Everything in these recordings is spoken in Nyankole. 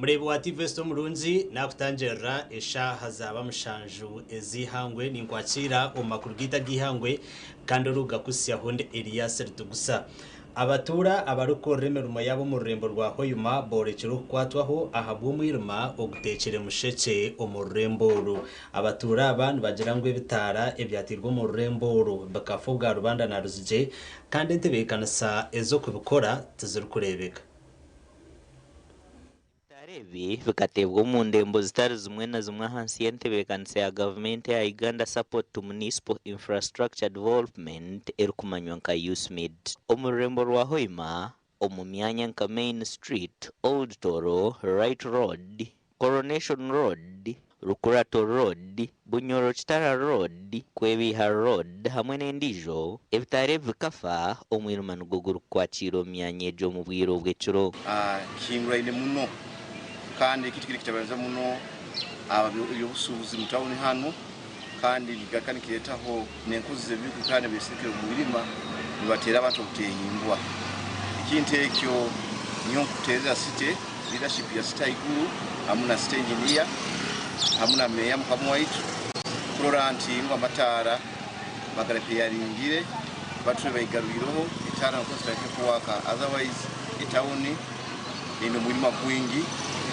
Mureebi wa TV West omurungi, naakutangirira eshaaha zaaba mushanju ez'eihangwe. Ninkwakiira omu makuru gaitu ag'eihangwe kandi orikugakuhitsyaho ndi Elias Ritugusa. Abatuura abarikukorera emirimo yaabo omu rurembo rwa Hoima boorekire okukwatwaho ahabw'omwirima oguteekire mushekye omu rurembo oru. Abatuura aba nibagira ngu ebitaara ebyateirwe omu rurembo oru bikafa obwa rubanda na ruzigye kandi entebeekanisa ez'okubikora tizirikureebeka. Ebitaara ebi bikateebwa omu ndembo zitari zimwe na zimwe ahansi y'entebeekanisa ya gavumenti eya Uganda Support to Municipal Infrastructure Development erikumanywa nka USMID. Omu rurembo rwa Hoima, omu myanya nka Main Street, Old Toro, Right Road, Coronation Road, Rukurato Road, Bunyoro Kitara Road, Kwebiiha Road hamwe n'endiijo, ebitaara ebi bikafa, omwirima nigwo gurikukwakiira omu myanya egyo omu bwire obw'ekiro. Kihinguraine muno kandi ekintu kiri nikitabaniza muno eby'obushuubuzi mu tawuni hanu kandi nikigaruka nikireetaho n'enkozi z'ebibi kwikara nibeesereka omu mwirima nibateera abantu obuteehimbwa. Ekintu ekyo nyowe nkuteerera city leadership ya city ahaiguru hamu na city engineer hamu na meeya mukama waitu kurora nti ngu amataara bagarepeyaringire batube baigarwireho etaara nikwo zitandike kuwaka otherwise etawuni eine omwirima gwingi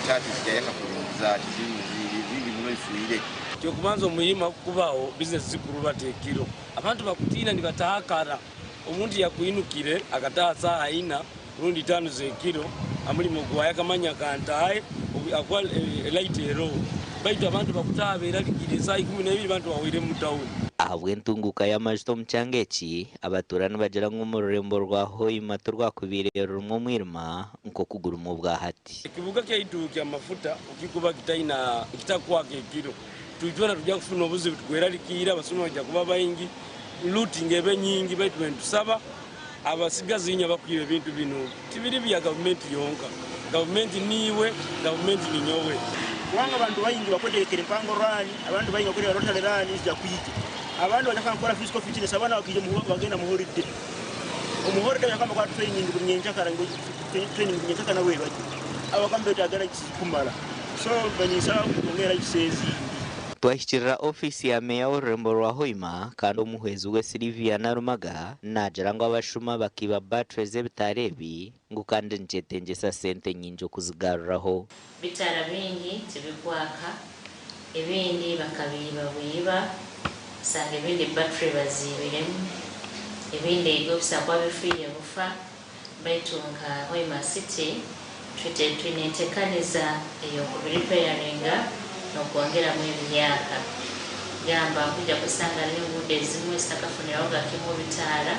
etaara tizikyayaka kurungi zaati zingi muno efiire. Ekyokubanza omwirima kukubaho bizinesi zikurubata ekiro abantu bakutiina nibataaha kara. Omuntu yakwinukire akataaha saaha ina rundi itaano z'ekiro ha mulimo gwaye akamanya kantaahe ahakuba light eroho baitu abantu bakutaaha beralikire esaaha 12 abantu bahweire mu tawuni. Ahabw'entunguuka y'amajuta omu kyanga eki, abatuura nibagira ngu omu rurembo rwa Hoima tirwakubaire rurimu omwirima nk'oku gurimu obwahati. Ekibuga kyaitu ky'amafuta kukikuba kitaina kitakwaka ekiro, twitwena tugya kufuna obuzibu tukweralikiire, abasuma baija kuba baingi. Looting ebe nyingi baitu nitusaba abasigazi inywe abakwiba ebintu binu tibiri bya gavumenti yonka, gavumenti niiwe, gavumenti ninyowe. Kubanga abantu baingi bakwetegekera empango run, abandi baingi bakwetegekera rotary run zija kwija. Abandi baija kukora physical fitness, abandi bakaija bagenda mu holiday. Omu holiday baija kukora training buri nyenkyakara, training buri nyenkyakara nabwo ebajyo. Abo bakaba nibetaaga lights zikumara. So ninsaba kwongera lights ezindi. Twahikirira ofiisi ya Meeya w'orurembo rwa Hoima kandi omuhwezi we Sylvia Narumaga naagira ngu abashuma bakaiba battery z'ebitaara ebi ngu kandi nikyetengyesa sente nyingi okuzigaruraho. Bitaara bingi tibikwaka, ebindi bakabiiba bwiba, osanga ebindi battery baziibiremu, ebindi ebigo bisobola kuba bifiire bufa baitu nka Hoima City twine entekaniza ey'okubiripairinga n'okwongeramu ebihyaka. Gamba nkwija kusanga hariho enguudo ezimwe ezitakafunirahoga kimwe ebitaara,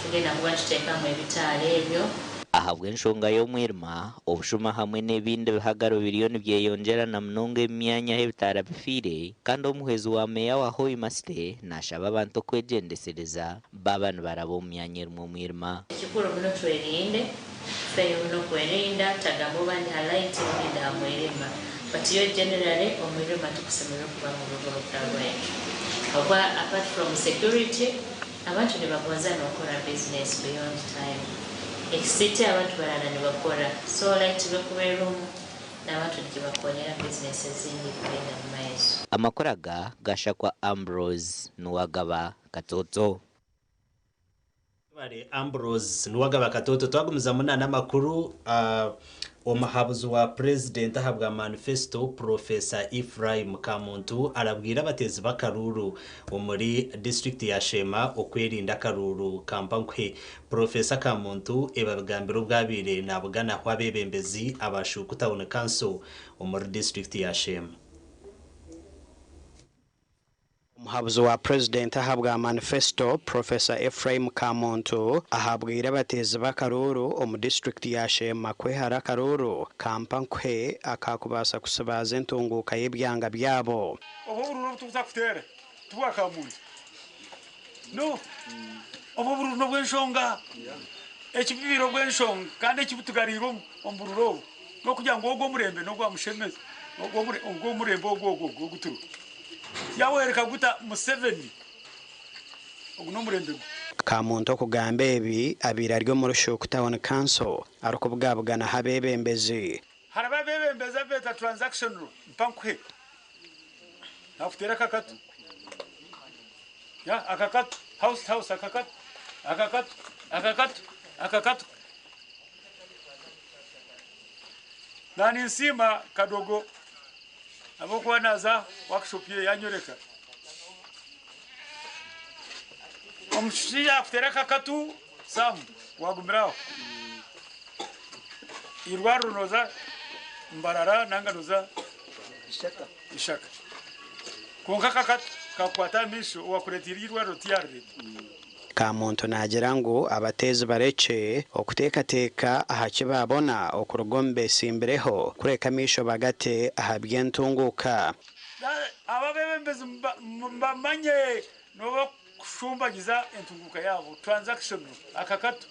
tugenda kuba nituteekamu ebitaara ebyo. Ahabw'enshonga y'omwirima, obushuma hamwe n'ebindi bihagaro biriyo nibyeyongyera na munonga omu myanya ahu ebitaara bifiire kandi omuhwezi wa Meeya wa Hoima City naashaba abantu okwegyendesereza baaba nibaraba omu myanya erimu omwirima. Ekikuru muno twerinde, tufeeyo muno kwerinda, tutagamba oba ndi ha light rundi ndi ha mwirima but yo generally omwirima tikusemeriire kuba mu rubuga rwaitu habwokuba apart from security abantu nibagonza n'okukora business beyond time. Ekisiti abantu baraara nibakora so light bwekuba erumu n'abantu nikibakonyera business ezindi kugenda mu maiso. Amakuru aga gashakwa Ambrose Nuwagaba Katoto. Mwebare Ambrose Nuwagaba Katoto. Twagumizamu na n'amakuru, omuhabuzi wa Purezidenti ahabwa manifesito, Purofesa Ephraim Kamuntu arabwire abateezi b'akaruuru omuri disiturikiti ya Sheema okwerinda akaruuru ka mpankuhe. Purofesa Kamuntu ebi abigambire obu abaire nabuganaho abeebembezi aba Shuuku Town Council omuri disiturikiti ya Sheema. Omuhabuzi wa Purezidenti ahabwa manifesito, Professor Ephraim Kamuntu ahabwire abateezi b'akaruuru omu disiturikiti ya Sheema kwehara akaruuru ka mpankuhe akakubaasa kusibaza entunguuka y'ebyanga byabo. Obwo obururu obu turikuza kuteera ti bwa Kamuntu. No. Obwo obururu n'obw'enshonga. Ekibiire obw'enshonga kandi ekibutugariire omu bururu obu n'okugira ngu ogwo omurembe n'ogwa Mushemeza, ogwo omurembe ogwo ogwo ogu turiho. Yoweri Kaguta Museveni ogu n'omurembe gwe. Kamuntu okugamba ebi abaire ari omu Rushook Town Council arikubugabuganaho abeebembezi. Hariho abeebembezi abeeta transactional mpa nkuhe. Nakuteera akakatu. Ya akakatu house to house akakatu akakatu akakatu akakatu. Na ninsiima Kadogo ahabw'okuba naaza workshop ye yanyoreka. Omushaija yakuteera akakatu Sam wagumira aho. Eirwariro nooza Mbarara nanga nooza Ishaka. Kwonka akakatu kakukwata aha maisho owakureeteire eirwariro tiyarireeta. Kamuntu naagira ngu abateezi barekye okuteekateeka aha ki baabona okuruga omu beetsimbireho kureka amaisho bagate aha by'entunguuka. Abo abeebembezi mbamanye n'obu Kushumbagiza entunguuka yaabo, transactional, akakato.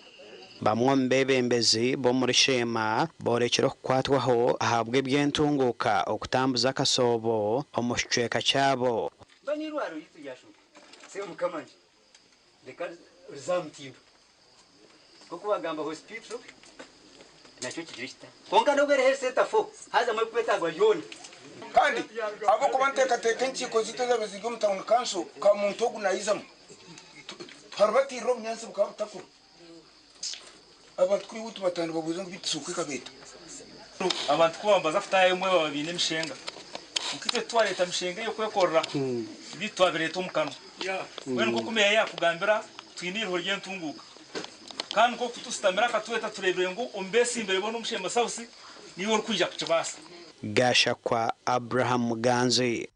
Bamwe omu beebembezi b'omuri Sheema boorekire okukwatwaho ahabw'eby'entunguuka okutambuza akasoobo omu kicweka kyabo. Mba n'eirwariro ryaitu ryashoka Mukama ngi reka rize aha mutindo. Nk'oku bagamba hospital nakyo kigire kita. Kwonka n'obu eri health center fo hazamu ebirikwetagwa byona. Kandi ahabw'okuba nteekateeka enkiiko zaitu ezabaire ziri omu tawuni kanso ka muntu ogu naizamu twarubatiirira obunyaatsi bukaba butakura abantu kuri iwe tubatanda babuuza ngu beitu suuka ekabeeta. Abantu ku baba nibaza kutaaha emwe baba baine emishenga. Kwonka itwe titwareeta mishenga ey'okwekorera, beitu twabireeta omu kanwa. Mbwenu nk'oku meeya yaakugambira, twine eiriho ry'entunguuka. Kandi nk'oku tushutamire akatweta tureebire ngu omu beesimbire boona omu Sheema South, niiwe orikwija kukibaasa. Gashakwa Abraham Muganzi.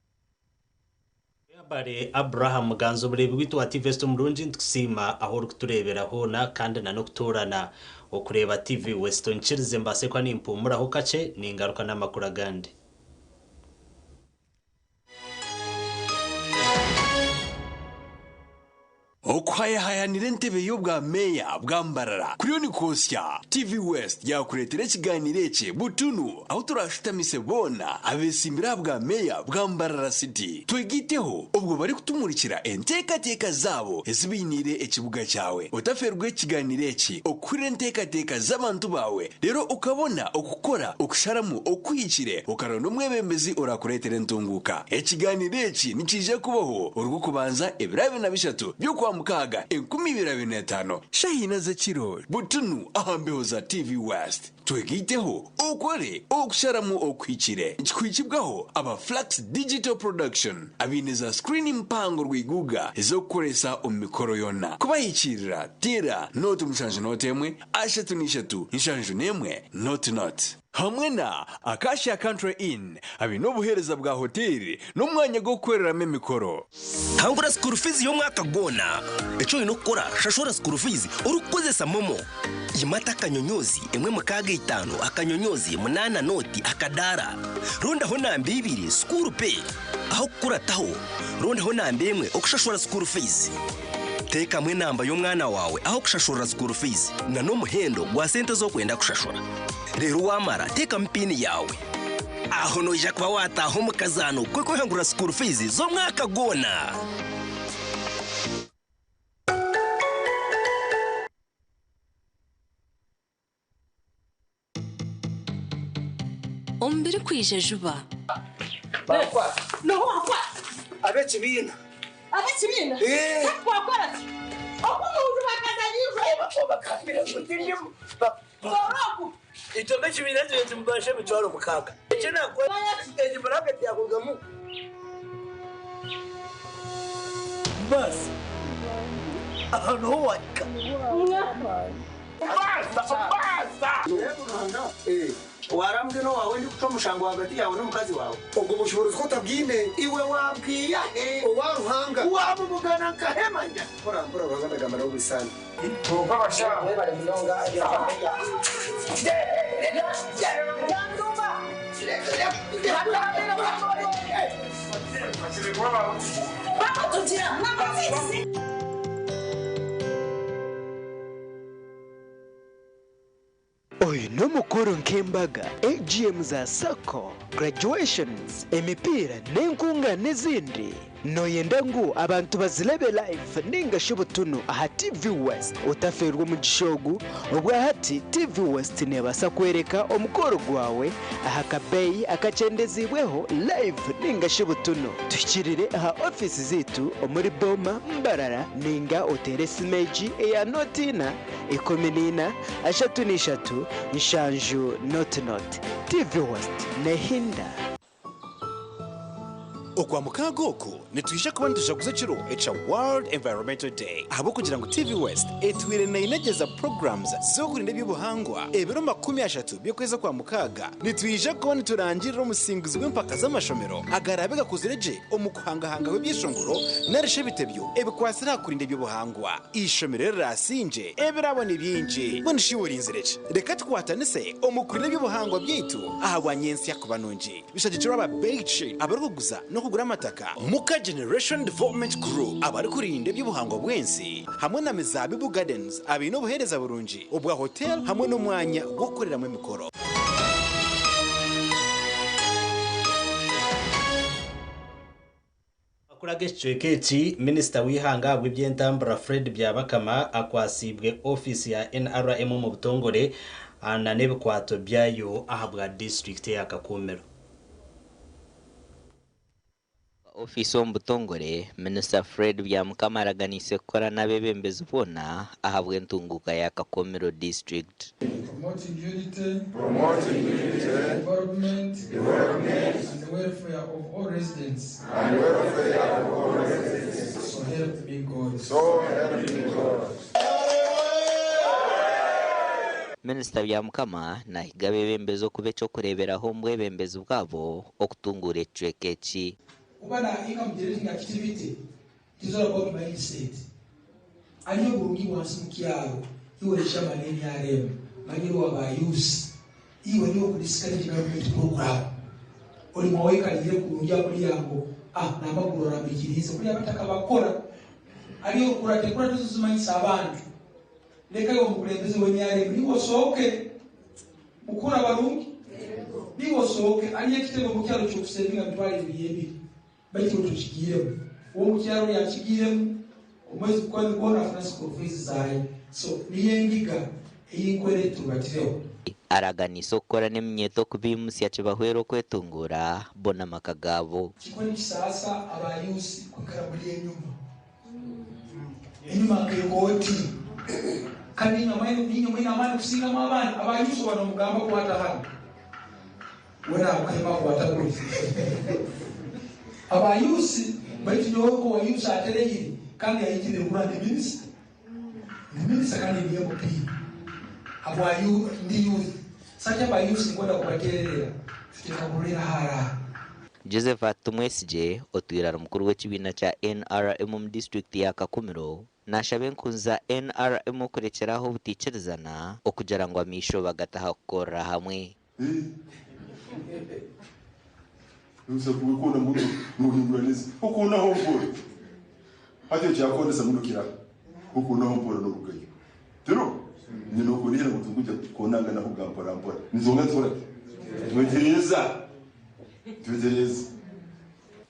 Webare Abraham Muganzi omureebi waitu wa TV West omurungi nitukusiima ahu orikutureebera hoona kandi na n'okutoorana okureeba TV West. Onkirize mbaase kuba nimpuumuraho kakye ningaruka n'amakuru agandi. Okuhayahayanira entebe y'obwa meeya bwa Mbarara kuriyo nikwosya, TV West yaakureetera ekigaaniiro eki butunu ahu turaashutamise boona abeesimbire aha bwa meeya bwa Mbarara City twegaiteho obwo barikutumurikira enteekateeka zaabo ezi bainiire ekibuga kyawe. Otafeerwa ekigaaniiro eki okuhurira enteekateeka z'abantu baawe reero okabona okukora okusharamu okuhikire okaronda omwebembezi oraakureetera entunguuka. Ekigaaniiro eki nikiija kubaho Orwokubanza ebiro 23 by'Okwamukaaga 2025, shaaha ina z'ekiro butunu aha mbeho za TV West. Twegaiteho okore okusharamu okuhikire. Nikikuhikibwaho aba Flux Digital Production abaine za screen mpango rwiguga ez'okukoresa omu mikoro yoona. Kubahikiirira teera nooti mushanju nooti emwe 33 71 nooti nooti. Hamwe na Acacia Country Inn abaine obuheereza bwa hoteeri n'omwanya gw'okukoreramu emikoro. Hangura school fees y'omwaka gwona. Eki oine kukora, Shashura school fees orikukozesa MoMo. Yimata akanyonyoozi emwe mukaaga itaano akanyonyoozi munaana nooti akadaara. Rondaho namba ibiri school pay. Aho kukurataho, rondaho namba emwe okushashura school fees. Teekamu enamba y'omwana waawe aho kushashurira school fees na n'omuhendo gwa sente ezi orikwenda kushashura. Reero waamara, teekamu piini yaawe. Aho noija kuba waataaha omu kazaano k'okwehangurira school fees z'omwaka gwona. Omu birikwija juba. Ab'ekibiina. Ab'ekibiina? Eh. Hati twakora ki? Oku omuntu bakaza Bakambira ngu tindimu. Tora oku. Itwe nk'ekibiina turi nitubasha 60,000. Eki naakora egi buraketi yakurugamu. Baasi aha niho waahika. Warambwe n'owaawe ndikucwa omushango ahagati yaawe n'omukazi waawe. Obwo bushoboorozi ku otabwine. Iwe waabwiha he? Owa Ruhanga. Waabubugana nkahe manya? Mpora mpora Ruhanga ndagamba nawe buri saana. Oyu n'omukoro nk'embaga, AGM za sacco, graduations, emipiira n'enkungaana ezindi. Noyenda ngu abantu bazirebe live ninga shi butunu aha TV West? Otaferwa omugisha ogu, obwahati TV West nebaasa kworeka omukoro gwawe aha kabeeyi akakyendeziibweho live ninga shi butunu. Tuhikirire aha ofiisi zaitu omuri Boma, Mbarara ninga oteere esimu egi eya nooti ina, 14, 33, 70 0. TV West nehinda. Okwamukaaga oku nitwija kuba nitujaguza ekiro ekya World Environmental Day ahabw'okugira ngu TV West etwire neinegyeza programs z'okurinda eby'obuhangwa ebiro 30 by'okwezi Okwamukaaga nitwija kuba niturangirira omusinguzi w'empaka z'amashomero agaraabe gakuzire gye omu kuhangahangaho ebyeshongoro narishi ebitebyo ebikwatsire aha kurinda eby'obuhangwa. Eishomero eriraasingye ebirabo ni bingi. Mbwenu shi iwe orinzire ki? Reka tukwatanise omu kurinda eby'obuhangwa byaitu ahabwa nyentsya kuba nungi. Bishagikirwe aba Beitshade abarikuguza n'okugura amataka, Muka Generation Development Group abarikurinda eby'obuhangwa bw'ensi hamwe na Mizaabibu Gardens abaine obuheereza burungi obwa hotel hamwe n'omwanya gw'okukoreramu emikoro. Amakuru ag'ekicweka eki, Minisita w'eihanga ahabw'eby'entambura Fred Byabakama akwatsiibwe ofiisi ya NRM omu butongore na n'ebikwato byayo ahabwa disiturikiti eya Kakumiro. Ofiisi omu butongore, Minisita Fred Byamukama araganiise kukora n'abeebembezi boona ahabw'entunguuka ya Kakumiro District. Promoting unity, Promoting unity, development, development, and welfare of all residents. And welfare of all residents. So help me God. So help me God. Minisita Byamukama nahiga abeebembezi okuba eky'okureeberaho omu bwebembezi bwabo okutunguura ekicweka eki. Kuba na income generating activity it is all about mindset. Aliyo burungi wansi mukyaro iwe ori chairman NRM manya ori wa ba youths iwe niiwe oku discourage government program ori mwawekarire kurungi aha muryango ah namba kurora mbikiriize kuri abataka bakora aliyo okurata enkurato zozimanyisa abantu Leka iwe omukulembeze w'NRM niiwe osooke mukura barungi niiwe osooke aliyo ekitebe omukyaro kyokusevinga 200,000 baitu iwe tokigiiremu owomukyaro ori akigiiremu omwezi gukuba nigwona afuna school fees zaaye so niyo engiga eyinkwere turubatireho. Araganiise okukora n'eminyeeto okubaimutsya kibahwere okwetunguura bo n'amaka gaabo. Kikwe nikisaasa aba youth kwikara muri enyuma. Enyuma nk'ekooti. Kandi niinywe amaani, niinywe mwine amaani kusingamu abandi. Aba Yusufu bano mugamba kwata hanu. We naakuhema kwata kuri. Aba Yusi, baitu nyowe nk'owa Yusi atereire kandi ahikire kura ndi minisita. Ndi minisita kandi ndi MP. Habwa yu, ndi youth. Saki aba Yusi ninkwenda kubateererera tutekakurira hara. Josephat Tumwesigye, otwire ari mukuru w'ekibiina kya NRM omu disiturikiti ya Kakumiro, nashaba enkunzi za NRM okurekyera aho obutaikirizana okugira ngu amaisho bagate aha kukorera hamwe.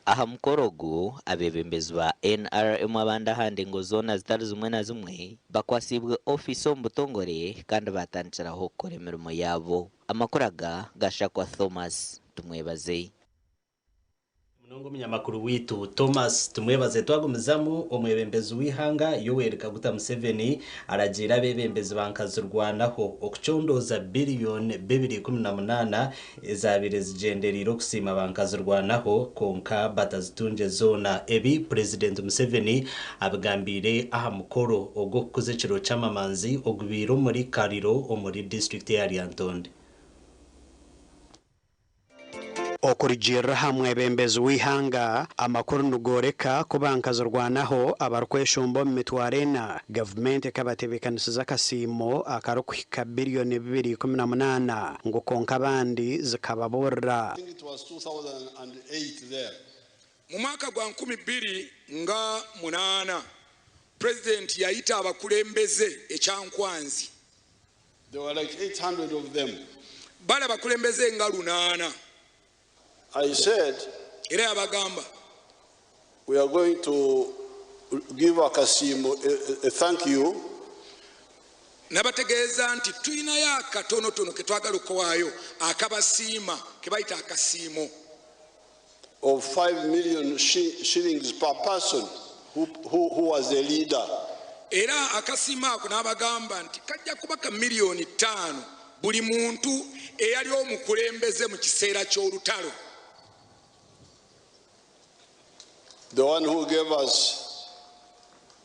Aha mukoro ogu, abeebembezi ba NRM abandi aha ndengo zoona zitari zimwe na zimwe bakwatsiibwe ofiisi omu butongore kandi baatandikiraho kukora emirimo yaabo. Amakuru aga gashakwa Thomas Tumwebaze. Munonga omunyamakuru waitu Thomas Tumwebaze. Twagumizamu, omwebembezi w'eihanga Yoweri Kaguta Museveni aragiire abeebembezi ba Nkazirwanaho okucondooza biriyoni bibiri ikumi na munaana ezaabaire zigyendereire okusiima ba Nkazirwanaho kwonka batazitungye zoona. Ebi Purezidenti Museveni abigambiire aha mukoro ogw'okukuza ekiro ky'amamanzi ogubaire omuri Kaliro omuri disiturikiti eya Lyantonde. Okurugiirira aha mwebembezi w'eihanga, amakuru nigooreka ku bankazirwanaho abarikweshumba omu mitwaro ena, gavumenti ekabatebeekanisiza akasiimo akarikuhika biriyoni 218 ngu kwonka abandi zikababurira. Mu mwaka gwa 2008, Pulezidenti yayita abakulembeze e Kyankwanzi. There were like 800 of them. Bali abakulembeze nga lunaana. I said, Era yabagamba. We are going to give Akasiimo a, a thank you. Nabategeeza nti tulinayo akatonotono ke twagala okuwaayo akabasiima ke bayita akasiimo. Of 5 million shillings per person who, who, who was a leader. Era akasiimo ako n'abagamba nti kajja kuba ka 5 miliyoni buli muntu eyali omukulembeze mu kiseera ky'olutalo. The one who gave us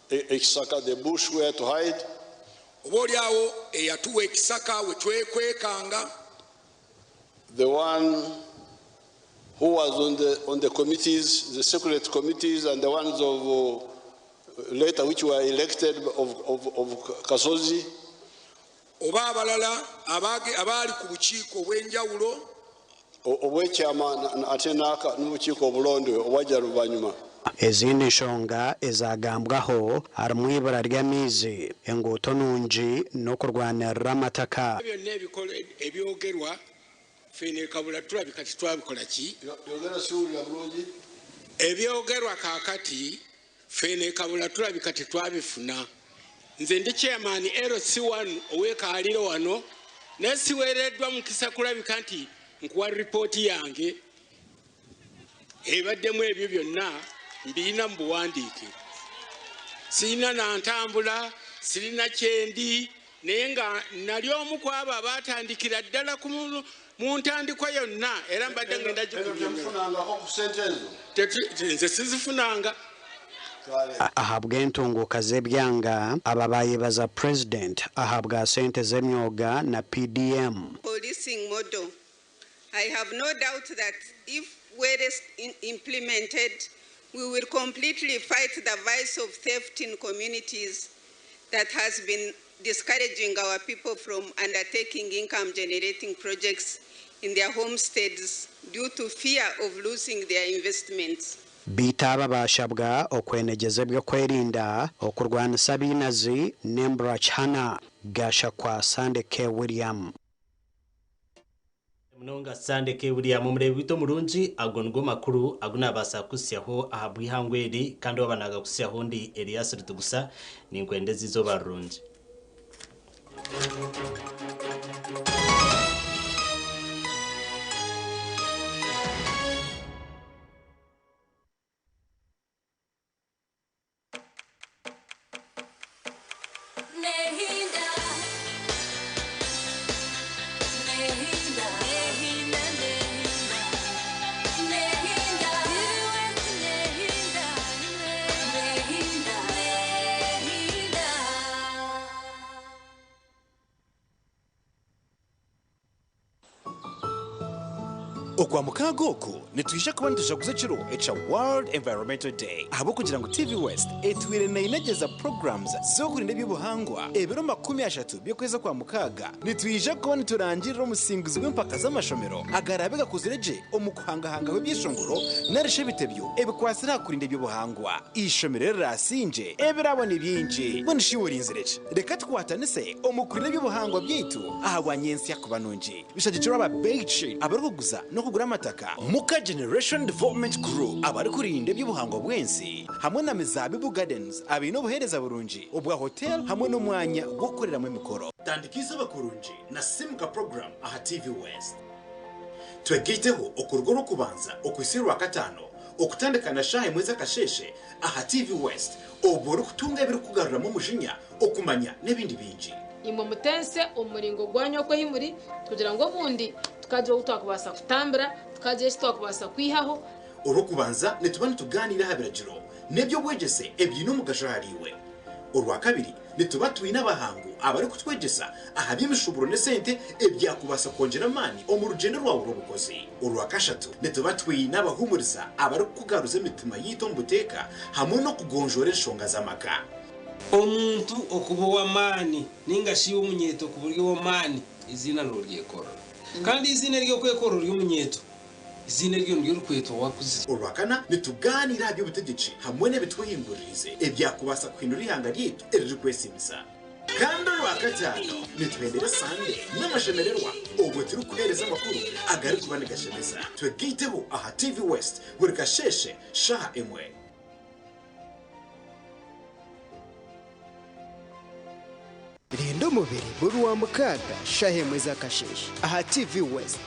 Ekisaka, the bush where to hide. Oba oliawo eyatuwa ekisaka we twekwekanga. The one who was on the committees, the secret committees, and the ones of later which were elected of Kasozi. Oba abalala abaali ku bukiiko obw'enjawulo. Obwekyama ate n'obukiiko obulonde obwajja luvannyuma. Ezindi nshonga ezagambwaho harimu ibura ry'amaizi, enguuto nungi n'okurwanirira amataka. Byonna ebikola ebyogerwa ffene kabula tulabika titwabikola ki. Yogera, siwulira bulungi. Ebyogerwa kaakati ffene kabula tulabika tetwabifuna. Nze ndi chairman LC1 ow'ekaaliro wano, naye siweereddwa mukisa kulabika nti nkuwa ripooti yange ebaddemu ebyo byonna. Mbirina mu buwandiike, sirina nantambula, sirina kyendi, naye nga nali omu ku abo abaatandikira ddala mu ntandikwa yonna, era mbadde ngenda. Temufunangako ku ssente ezo? Nze sizifunanga. Ahabw'entunguka z'ebyanga, aba bayebaza president ahabwa sente z'emyoga na PDM. Policing model. I have no doubt that if well implemented, we will completely fight the vice of theft in communities that has been discouraging our people from undertaking income generating projects in their homesteads due to fear of losing their investments. Biita aba bashabwa okwenegyeza ebyokwerinda, okurwanisa abainazi n'emburachana. Gashakwa Sande K William. Munonga Sande K William. Omureebi witu omurungi, ago nigo makuru agu nabaasa kukusyaho aha bwihangwe eri, kandi waba nagakusyaho ndi Elias Rutugusa. Ninkwendeza izooba rirungi. Nehinda, nehinda, nehinda, nehinda, nehinda, nehinda, nehinda. Okwa mukaaga oku nitwija kuba nitujaguza ekiro ekya World Environmental Day, ahabw'okugira ngu TV West etwire neinegyeza programs z'okurinda ebyobuhangwa. Ebiro 30 by'okwezi kwa mukaaga nitwija kuba niturangirira omusinguzi w'empaka z'amashomero agarabe gakuzire gye omu kuhangahangaho ebyeshongoro narisha ebitebyo ebikwasire aha kurinda ebyobuhangwa. Ishomero rirasinge ebirabo ni bingi. Mbwenu shi urinzire ki? Reka tukwatanise omu kurinda ebyobuhangwa byaitu ahabwa nyensi kuba nungi. Bishagikirwa aba Beitshit, abarikuguza n'okugura amataka, Muka Generation Development Group, abarikurinda ebyobuhangwa bw'ensi, hamwe na Mizabibu Gardens, abaine obuheereza burungi obwa hotel hamwe n'omwanya gw'okukoreramu emikoro. Tandika izooba kurungi na Simuka program aha TV West. Twegaiteho okuruga orw'okubanza okuhitsya orwakataano okutandika na shaaha 1 z'akasheeshe aha TV West, obwo orikutunga ebirikugaruramu omujinya, okumanya n'ebindi bingi. Imwe mutense omuringo gwanyu okwehimuri kugira ngu obundi tukagira obu twakubaasa kutambira, tukagira eki twakubaasa kwihaho. Orw'okubanza nituba nitugaaniira aha biragiro n'eby'obwegyese ebiine omugasho ahariiwe. Orwakabiri nituba twine abahangu abarikutwegyesa aha by'emishuburo n'esente ebyakubaasa kwongyera amaani omu rugyendo rwawe rw'obukozi. Orwakashatu nituba twine abahumuriza abarikukugaruza emitima yiitu omu buteeka hamwe n'okugonjoora enshonga z'amaka. Omuntu okuba ow'amaani ninga shi omunyeeto kuba ori ow'amaani, iziina nooryekorera, kandi iziina ery'okwekorera ry'omunyeeto, iziina eryo niryo rikwetwa wakuzire. Orwakana nitugaaniira aha by'obutegyeki hamwe n'ebitwehinguririze ebyakubaasa kuhindura ihanga ryaitu eririkwesimisa. Kandi orwakataano nituhendera esande n'amashemererwa, obwo turikuheereza amakuru agarikuba nigashemeza. Twegaiteho aha TV West buri kasheeshe shaaha 1. Rinda omubiri buri Rwamukaaga shaaha emwe z'akasheeshe aha TV West.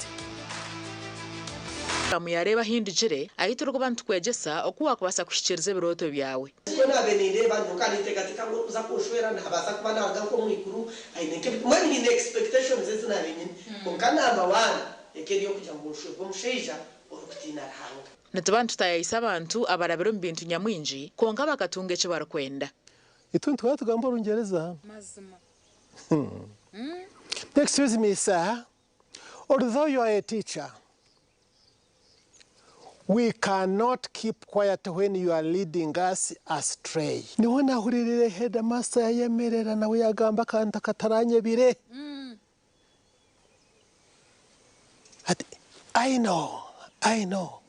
Puroguraamu ya Reeba Ahindugire, ahu turikuba nitukwegyesa oku waakubaasa kuhikiiriza ebirooto byawe. Nikwo naabaire nindeeba nyowe ninteekateeka ngu orikuza kunshwera naabaasa kuba naaruga nk'omu iguru aine nk'ebi mbwenu nyine expectations ezi naabaire nyine kwonka number one eka eri ey'okugira ngu nshwerwe omushaija orikutiina Ruhanga. Nituba nitutaayaayisa abantu abarabire omu bintu nyamwingi kwonka bakatunga eki barikwenda. Itwe nituba tugamba Orungyereza. Mazima. Excuse me, sir. Although you are a teacher, we cannot keep quiet when you are leading us astray. Niho nahuriirire headmaster yayemerera nawe yagamba akantu akataranyebire. Ati, I know, I know.